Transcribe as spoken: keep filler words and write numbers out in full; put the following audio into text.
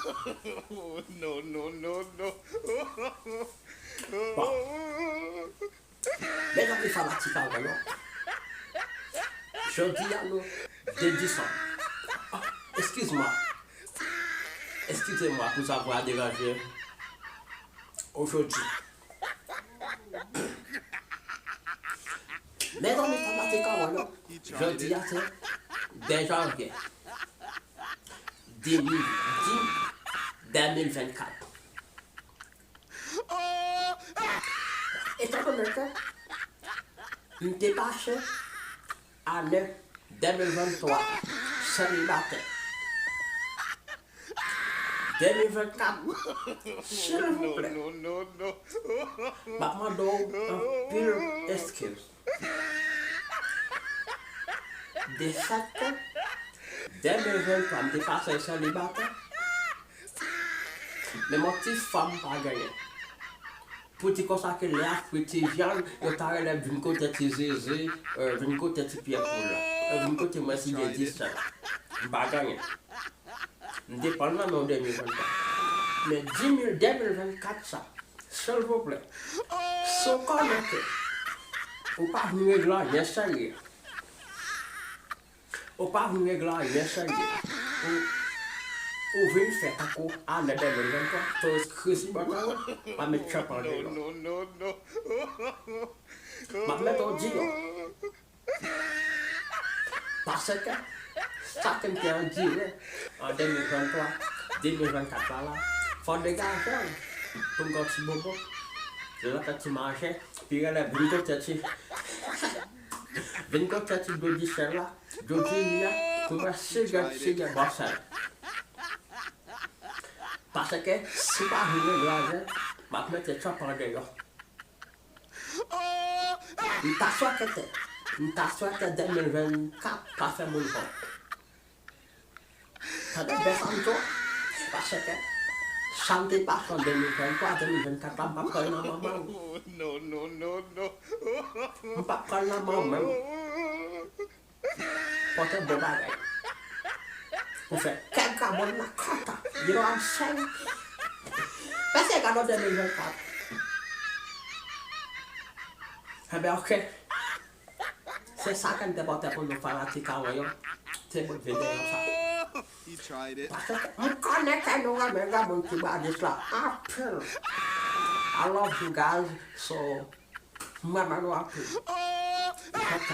Oh, no, no, no, no. Bon. Medam e fanatik a mwen yo. Jodi a nou de disanm. Ah, excuse-moi. Excusez-moi pour avoir dérangé aujourd'hui. Medam e fanatik a mwen yo. Jodi a se de janvye de mil, de mil vennkat. Etan done ke m te pase ane de mil venntwa selibatè, de mil vennkat, silvouplè, m ap mande w anpil eskiz. De fèt ke de mil venntwa m te pase selibatè, men yon ti fanm m pa genyen. Pou di konsa ke lè a fri ti vyann, yo ta rele vin kote ti zizi, euh, vin kote ti pye poul, euh, vin kote mwen si de dis la. M pa genyen. M te pran nan men w de mil venntwa. Men de mil, de mil vennkat sa, silvouplè, si w konnen ke ou pa vin regle anyen serye, ou pa vin regle anyen serye, ou, ou vin fè tankou ane de mil venntwa, to eskiz mwen, pa met tchanpan deyò. No, no, no. M ap mete w deyò. Paske sa ke m te andire an de mil venntwa, de mil vennkat la la, fò w degaje w pou m gen yon ti bobo. Lè w fè ti mache, pi rele vin kote ti, vin kote ti dodichè la, dodili a, pou mwen sigèt, sigèt bòsèl. Paske si w pa vin regle anyen, m ap mete tchanpan deyò. M ta swete, m ta swete de mil vennkat pa fè moun vòt. Tande byen sa m di w, paske sa m te pase an de mil venntwa, de mil vennkat la, m p ap pran l nan manman w. Oh, no, no, no, no. M p ap pran l nan manman w. Pote bon bagay. Pou fè kèk gabon nan kanta. You know what I'm saying? Mesye, gade de mil vennkat. Enben, ok. Se sa ke m te pote pou nou fanatik a mwen yo. Se bout videyo sa. He tried it. Paske m konnen ke nou renmen granmoun ti badis la anpil. I love you guys, so m renmen nou anpil. Ok.